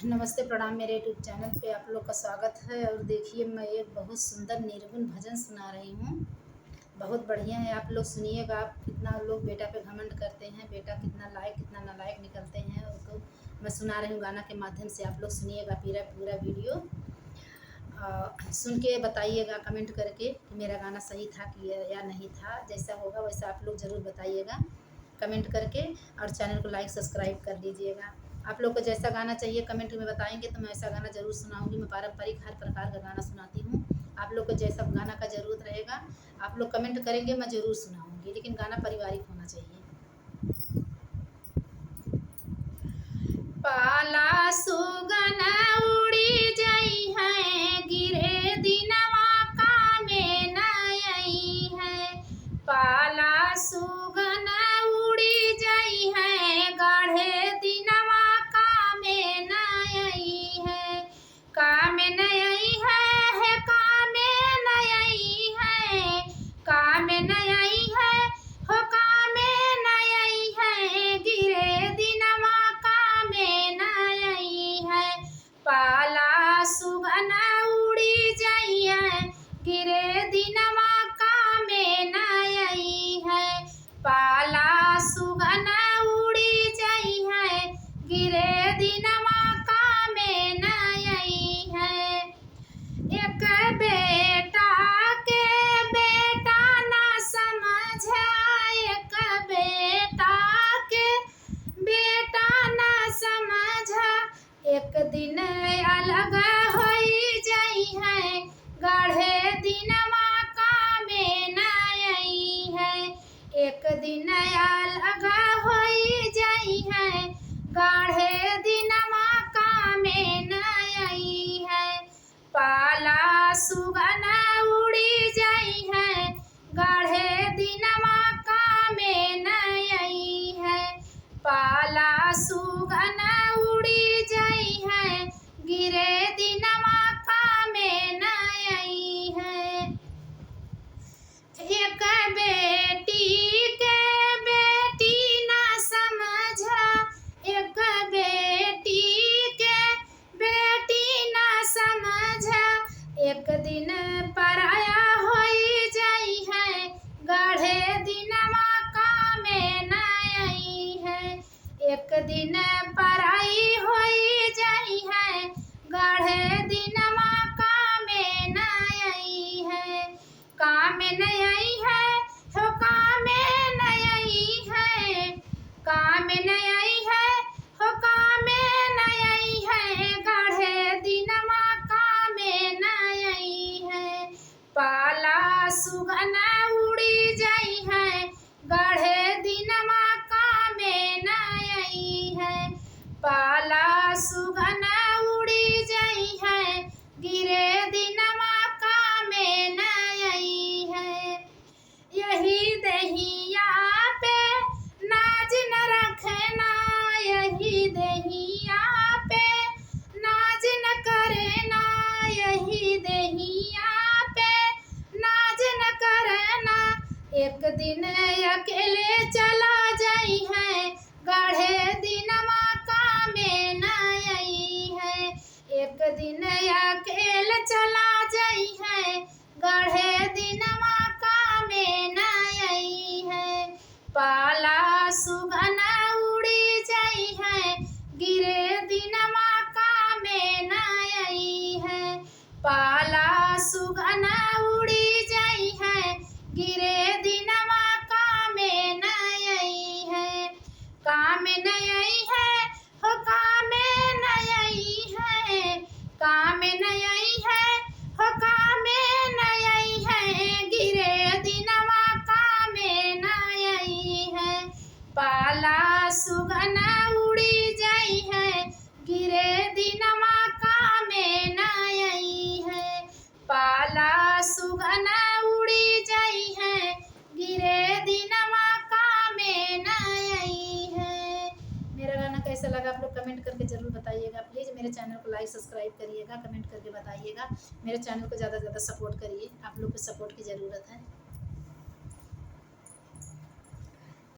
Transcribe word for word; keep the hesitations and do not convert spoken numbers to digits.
नमस्ते, प्रणाम, मेरे YouTube चैनल पे आप लोग का स्वागत है। और देखिए, मैं एक बहुत सुंदर निर्गुण भजन सुना रही हूँ, बहुत बढ़िया है। आप लोग सुनिएगा। आप कितना लोग बेटा पे घमंड करते हैं, बेटा कितना लायक, कितना नालायक निकलते हैं, उसको मैं सुना रही हूँ गाना के माध्यम से। आप लोग सुनिएगा पूरा, पूरा वीडियो। आ, सुन के बताइएगा कमेंट करके कि मेरा गाना सही था कि या, या नहीं था। जैसा होगा वैसा आप लोग ज़रूर बताइएगा कमेंट करके, और चैनल को लाइक सब्सक्राइब कर लीजिएगा। आप लोग को जैसा गाना चाहिए कमेंट में बताएंगे तो मैं वैसा गाना ज़रूर सुनाऊंगी। मैं पारंपरिक हर प्रकार का गाना सुनाती हूँ। आप लोग को जैसा गाना का ज़रूरत रहेगा आप लोग कमेंट करेंगे, मैं ज़रूर सुनाऊंगी, लेकिन गाना पारिवारिक होना चाहिए। पाला सुगन उड़ी जइहैं, गिरे दिनवा कामे न अइहैं। पाला सुगन उड़ी जइहैं, गढ़े दिनवा कामे न अइहैं। कामे न अइहैं, हे कामे न अइहैं, कामे न अइहैं, हो कामे न अइहैं, गिरे दिनवा कामे न अइहैं। पाला सुगन उड़ी जइहैं, गिरे दिनवा कामे न अइहैं। पाला सुगन उड़ी जइहैं, गिरे दिनवा कामे न अइहैं। एक बेटा के बेटा ना समझा, एक बेटा के बेटा ना समझा, एक दिन अलग होई जइहैं, गढ़े दिनवा कामे न अइहैं। एक दिन अलग होई जइहैं, गढ़े दिनवा कामे न अइहैं। पाला सुगन उड़ी जइहैं, गढ़े दिनवा कामे न अइहैं। पाला सुगन उड़ी जइहैं, गिरे दिनवा कामे न अइहैं। एक बेटी के बेटी ना समझा, एक बेटी के बेटी ना समझा, एक दिन पराया होई जइहैं, गढ़े दिनवा कामे न अइहैं। एक दिन पराई होई जइहैं, गढ़े दिनवा कामे न अइहैं। कामे न अइहैं, हो कामे न अइहैं, कामे न अइहैं, हो कामे न अइहैं, गढ़े दिनवा कामे न अइहैं। पाला सुगन उड़ी जइहैं, गढ़े दिनवा कामे न अइहैं। पाला सुगन उड़ी जइहैं, गिरे दिनवा कामे न अइहैं। यही देहिया पे नाज न रखना, यही देहिया पे नाज न करना, यही देहिया पे नाज न करना। एक दिन अकेले चला जइहैं, गढ़े दिनवा कामे न अइहैं। एक दिन अकेले चला जइहैं, गढ़े दिनवा कामे न अइहैं। पाला सुगन उड़ी जइहैं, गिरे दिनवा कामे न अइहैं। पाला सुगन उड़ी जइहैं, गिरे दिनवा कामे न अइहैं। कामे न अइहैं, हो कामे न अइहैं, कामे न अइहैं, हो कामे न अइहैं, गिरे दिनवा कामे न अइहैं। पाला सुगन उड़ी जइहैं, गिरे दिनवा कामे न अइहैं। पाला सुगन उड़ी जइहैं, गिरे दिनवा कामे न अइहैं। मेरा गाना कैसा लगा आप लोग कमेंट करके ज़रूर बताइएगा। प्लीज मेरे चैनल को लाइक सब्सक्राइब करिएगा, कमेंट करके बताइएगा। मेरे चैनल को ज़्यादा से ज़्यादा सपोर्ट करिए, आप लोग को सपोर्ट की ज़रूरत है।